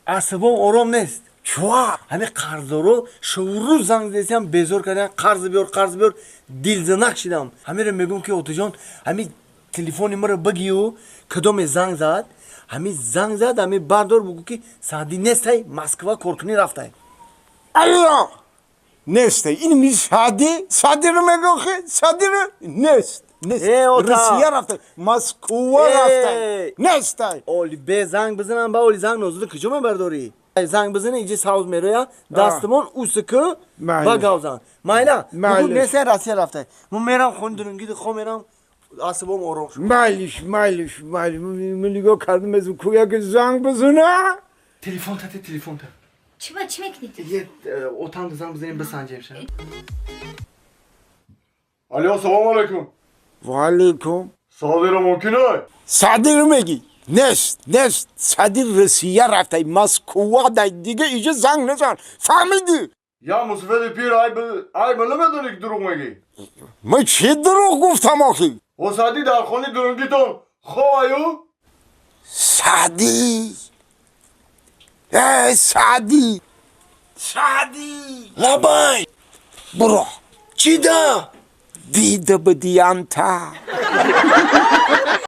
Асабом ором нест. Чуа? Ҳами қарздоро шурӯ занг задесиам, безор кардиан, қарз биёр, қарз биёр, дилзанак шидам. Ҳамеро мегӯм, ки отаҷон, ҳами телефони маро бигию, кадоме занг зад, ҳами занг зад, ҳами бардор, бугӯ, ки Саъдӣ нестай, Москва коркунӣ рафтай. Алло, нест ин ми Саъди. Саъдиро мегӯхи, Саъдиро нест, нест. Э, ота. Русия рафта, Москва Э. рафта, нестай. Оли бе занг бизанам, ба оли занг нозуда куҷо мебардорӣ? Занг бизани, иҷи савз мероя, дастамон уск. Майли. Ба гавзан майла. Майли. Бугӯ, нестай, Россия рафтай. Мо мерам хони дурунгиди хо, мерам, асабом ором шуд. Майлиш, майлиш, майлиш. Ман нигоҳ кардам, аз кӯя ки занг бизана. Телефон тате, телефон та. Чӣ ба чӣ мекунӣ? Е, отам занг бизанем, бисанҷем ша. Алло, салом алейкум. Ва алейкум. Саъдиро мумкин ай? Саъдиро мегӣ? Нест, нест. Саъди Русия рафта, Москва дай. Дига иҷа занг назан, фаҳмидӣ? Я мусафеди пир, ай б намедонӣ, ки дурӯғ мегӣ. Ман чӣ дурӯғ гуфтам охи? О, Саъдӣ дар хони дурунгитон ховаю? Саъдӣ, э, Саъдӣ, Саъдӣ! Лабай. Буро. Чӣ да? Дида бидиянта.